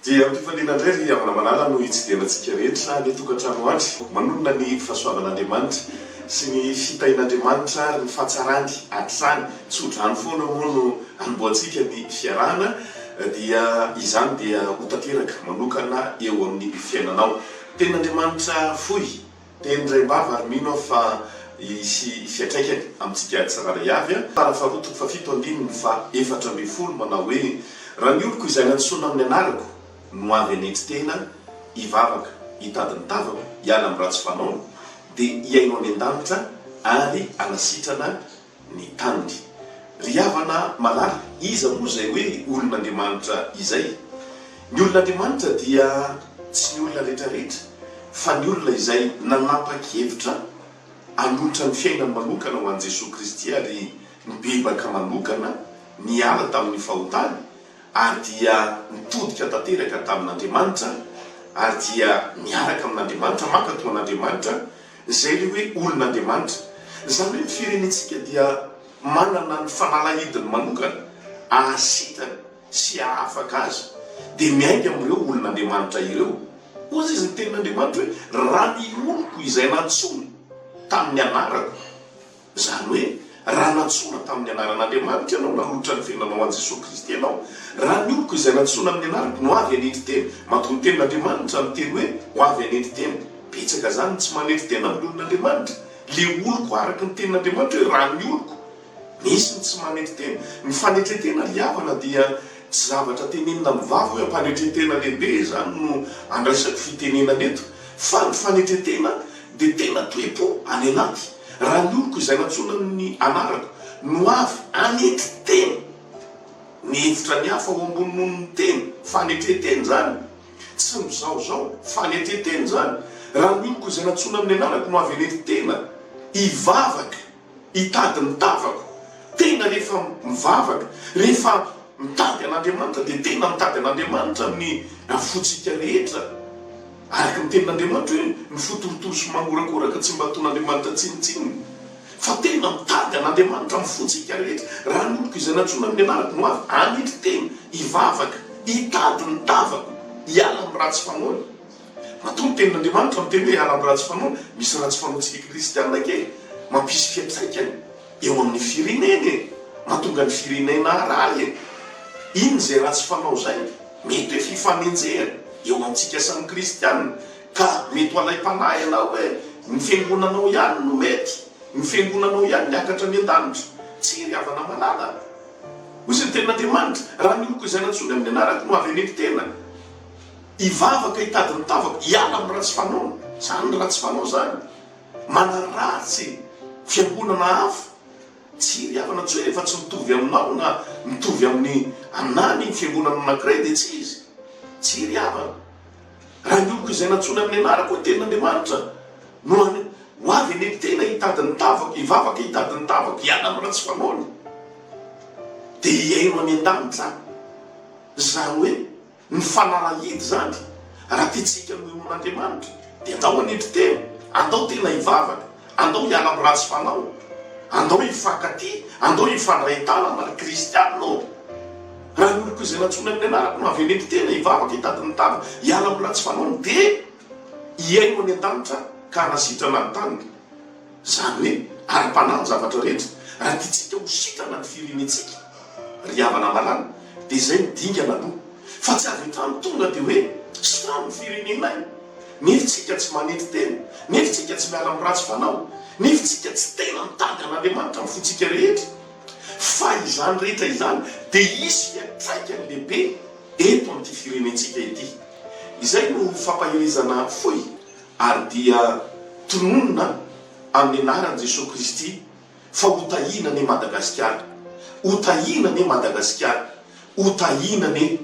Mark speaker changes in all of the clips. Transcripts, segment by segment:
Speaker 1: Dia am-pifaliana indray ry havana malala no hitsidihana antsika rehetra any an-tokantrano any. Manonona ny fahasoavan'Andriamanitra sy ny fitahian'Andriamanitra ary ny fahatsarany hatrany. Tso-drano foana moa no hanombohantsika ny fiarahana dia izany dia ho tanteraka manokana eo amin'ny fiainanao. Tenin'Andriamanitra fohy Teny raim-bava ary mino aho fa hisy fiantraikany amintsika tsirairay avy. Tara faharoa toko fahafito andininy faha 14 manao hoe, Raha ny oloko izay nantsoina amin'ny anarako no avy hanetry tena, hivavaka, hitady ny tavako, hiala amin'ny ratsy fanaony, dia hihaino any an-danitra ary hanasitrana ny taniny. Ry havana malala, iza moa izay hoe olon'Andriamanitra izay? Ny olon'Andriamanitra dia tsy ny olona rehetrarehetra, fa ny olona izay nanapa-kevitra hanolotra ny fiainany manokana ho an'i Jesoa Kristy ary nibebaka manokana niala tamin'ny fahotany ary dia nitodika tanteraka tamin'Andriamanitra ary dia miaraka amin'Andriamanitra, mankatò an'Andriamanitra, Izay ilay hoe olon'Andriamanitra. Izany hoe ny firenentsika dia manana ny fanalahidiny manokana ahasitany sy ahafaka azy. Dia miainga amin'ireo olon'Andriamanitra ireo. Hoy izy ny tenin'Andriamanitra hoe, Raha ny oloko izay nantsoina tamin'ny anarako. Izany hoe, raha nantsoina tamin'ny anaran'Andriamanitra ianao, nanolotra ny fiainanao an'i Jesoa Kristy ianao, raha ny oloko izay nantsoina amin'ny anarako no avy hanetry tena, matoa ny tenin'Andriamanitra miteny hoe ho avy hanetry tena, betsaka izany ny tsy manetry tena amin'ny olon'Andriamanitra, le oloko araka ny tenin'Andriamanitra hoe raha ny oloko, misy ny tsy manetry tena, ny fanetren-tena ry havana dia tsy zavatra tenenina amin'ny vava hoe ampanetren-tena lehibe izany no andraisako fitenenana eto, fa ny fanetren-tena dia tena toe-po any anaty. Raha ny oloko izay nantsoina amin'ny anarako no avy hanetry tena, mihevitra ny hafa ho ambony noho ny tena, fanetren-tena izany, tsy mizaozao, fanetren-tena izany. Raha ny oloko izay nantsoina amin'ny anarako no avy hanetry tena, hivavaka, hitady ny tavako, tena rehefa mivavaka, rehefa mitady an'Andriamanitra dia tena mitady an'Andriamanitra amin'ny fontsika rehetra. Araka ny tenin'Andriamanitra hoe ny fo torotoro sy mangorakoraka tsy mba ataon'Andriamanitra tsinontsinona, fa tena mitady an'Andriamanitra amin'ny fontsika rehetra. Raha ny oloko izay nantsoina amin'ny anarako no avy hanetry tena, hivavaka, hitady ny tavako, hiala amin'ny ratsy fanaony. Matoa ny tenin'Andriamanitra miteny hoe hiala amin'ny ratsy fanaony, misy ratsy fanaontsika kristiana ange mampisy fiantraikany eo amin'ny firenena e! Mahatonga ny firenena harary e! Inona izay ratsy fanao izay? Mety hoe fifanenjehana eo amintsika samy kristiana, ka mety ho alaim-panahy ianao hoe ny fiangonanao ihany no mety, ny fiangonanao ihany niakatra any an-danitra. Tsia ry havana malala a! Hoy ny tenin'Andriamanitra, Raha ny oloko izay nantsoiny amin'ny anarako no avy hanetry tena, hivavaka hitady ny tavako, hiala amin'ny ratsy fanaony. Izany ny ratsy fanao izany. Manaratsy fiangonana hafa. Tsy ry havana tsy hoe rehefa tsy mitovy aminao na mitovy amin'ny aminà ny fiangonana anankiray dia tsy izy. Tsy ry havana. Raha ny oloko izay nantsoina amin'ny anarako hoy tenin'Andriamanitra no any ho avy hanetry tena hitady ny tavako, hivavaka hitady ny tavako, hiala amin'ny ratsy fanaony dia hihaino any an-danitra aho. Izany hoe Ny fanalahidy izany, raha tiantsika ny ho inoan'Andriamanitra, dia andao hanetry tena, andao tena hivavaka, andao hiala amin'ny ratsy fanao, andao hifankatia, andao hifandray tanana ry kristianina ô! Raha ny oloko izay nantsoina amin'ny anarako no avy hanetry tena, hivavaka, hitady ny tava, hiala amin'ny ratsy fanaony, dia hihaino any an-danitra ka hanasitrana ny taniny. Izany hoe ara-panahy ny zavatra rehetra. Raha tiantsika ho sitrana ny firenentsika, ry havana malala, dia izay no dingana aloha. Fa tsy avy hatrany tonga dia hoe sitrano ny firenenay, nefa isika tsy manetry tena, nefa isika tsy miala amin'ny ratsy fanao, nefa isika tsy tena mitady an'Andriamanitra amin'ny fontsika rehetra. Fa izany rehetra izany dia hisy fiantraikany lehibe eto amin'ity firenentsika ity. Izay no fampaherezana fohy. Ary dia tononina amin'ny anaran'i Jesoa Kristy fa ho tahiana anie Madagasikara, ho tahiana anie Madagasikara, ho tahiana anie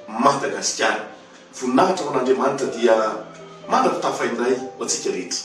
Speaker 1: Madagasikara. Voninahitra ho an'Andriamanitra dia mandra-pitafa indray ho antsika rehetra.